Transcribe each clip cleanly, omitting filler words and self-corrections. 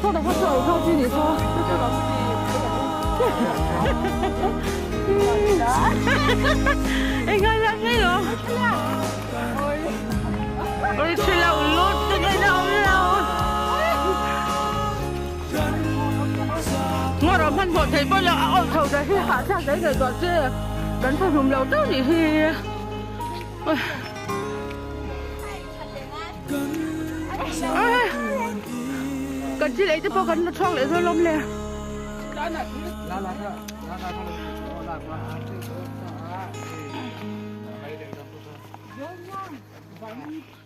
说的话是我靠近你说。Enga lang ngai lo. Oi thil lo lut te ngai na awm lo. Ngawr awm hmanhmawh thei pawh lo a awm chho dan hi hahthlak daih daih tawh che. Kan thahnum lo deuh nih hi. Kan thil ei te pawh kan la chhuak leh dawn lawm le.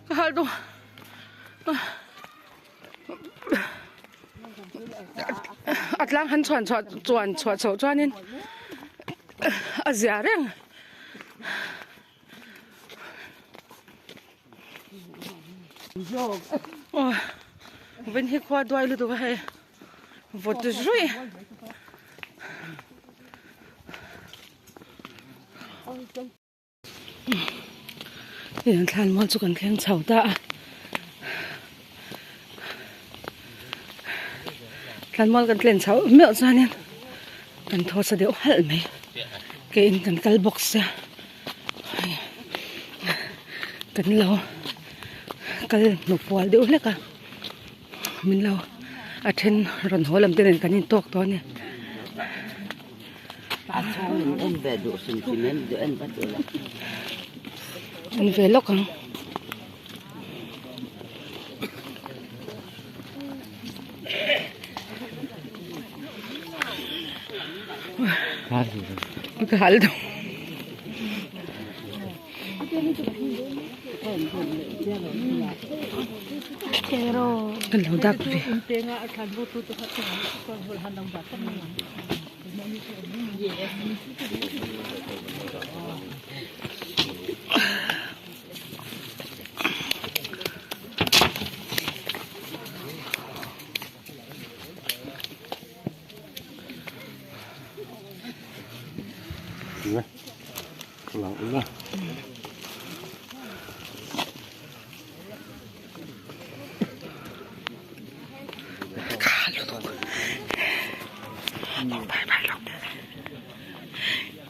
Ka hal duh. A tlang han chhuan chhuah chuan chhuah chhoh chuanin a zia reng. Aw vawin hi khua duai lutuk a hei vawt zuih. Hei thlan mual chu kan thleng chho ta a thlan mual kan tlen chho meuh chuanin kan thaw sa deuh halh mai keiin kan kal bawk sia kan lo kal hnawk pual deuh hlek a min lo a then rawn haw lam te nen kan intawk tawh a ni. En ve lawk ang. Ka hal deuh. Kan lo dak ve.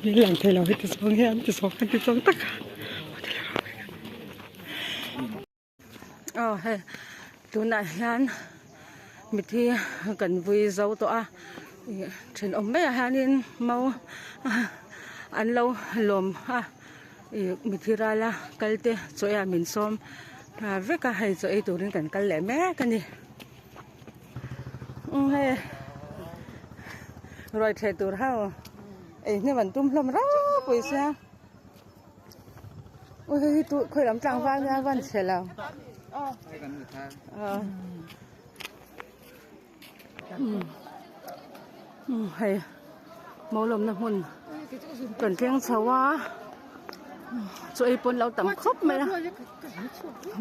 Min lang thei lo hi ti zawng hian ti zawng khan ti zawng tak a aw hei tunah hian mithi kan vui zo tawh a ih thenawm maiah hianin mau an lo lawm a ih mithi rala kal te chaw ei ah min sawm vek a hei chaw ei turin kan kal leh mek a ni. Umm hei ruai thleh tur ho ei hnem an tum hlawm ropui sia ui hei hi tu khawi lam tlangval nia van chhe lo umm hei mo lawmna hmun kan thleng chho a chaw ei pawn lo tam khawp mai a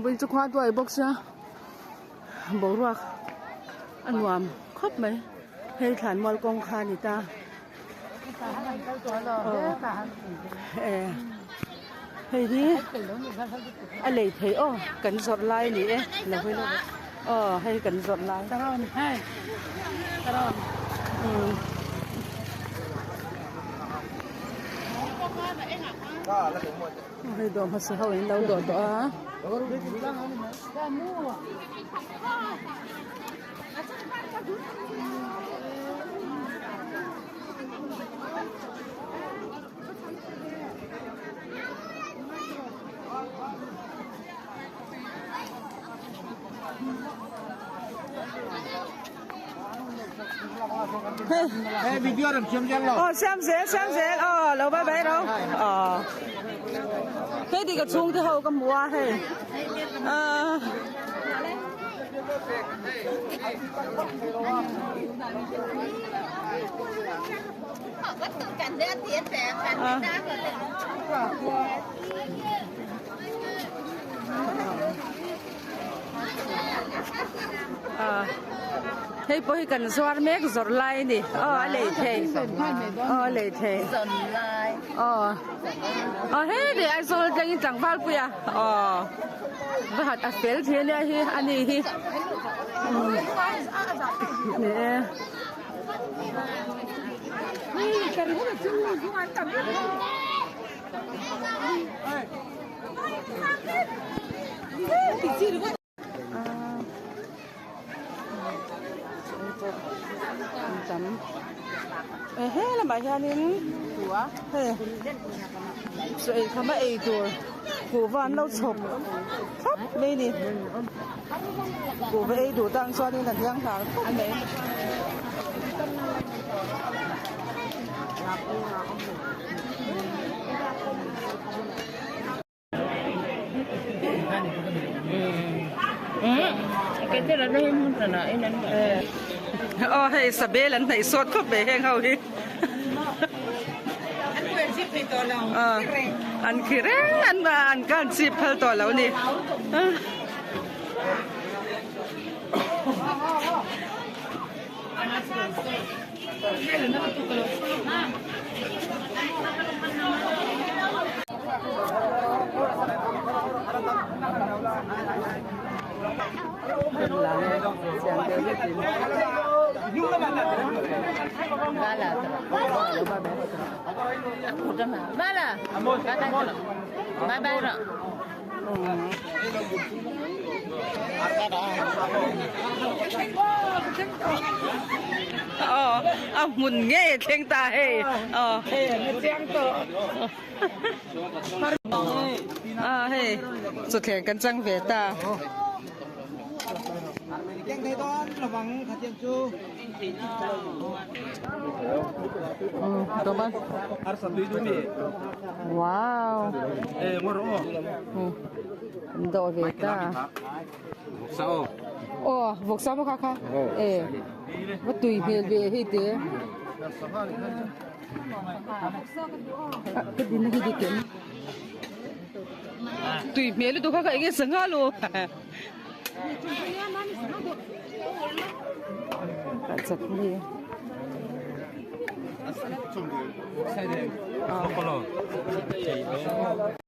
vawiin chu khua duai bawk sia. Boruak a nuam khawp mai hei thlan mual kawng kha a ni ta eh hei hi a lei theih aw kan zawrh lai a ni e lo hawi lawk aw hei kan zawrh lai umm. Hei dawh hmasa ho in lo dawh tawh a. Aw siam zel siam zel aw lo bye bye ro aw hei ti ka chhung te ho ka hmu a hei ah Hei pawh hi kan zuar mek zawrh lai a ni aw a lei thei aw a lei thei aw aw heti Aizawl atangin tlangval pui a aw va hat a fel thei ania hi a ni hi ni e. Tam he lamah hianin hei chaw ei kham a ei tur kuhva an lo chhawp thlap mai a ni kuhva ei duh tan chuanin a hliang hnar khawp mai. Aw hei sabel an hnaih sawt khawp mai heng ho hi an khi reng an an kan chip phal tawh lo ni. Aw a hmun ngei a thleng ta hei aw a hei chawthleng kan chang ve ta. Wow. An dawh ve ta. Aw vawksa maw kha kha e va tui hmel ve hei te. Ka din hi dikin. Tui hmel lutuk kha kha enge sangha lo. Chutney.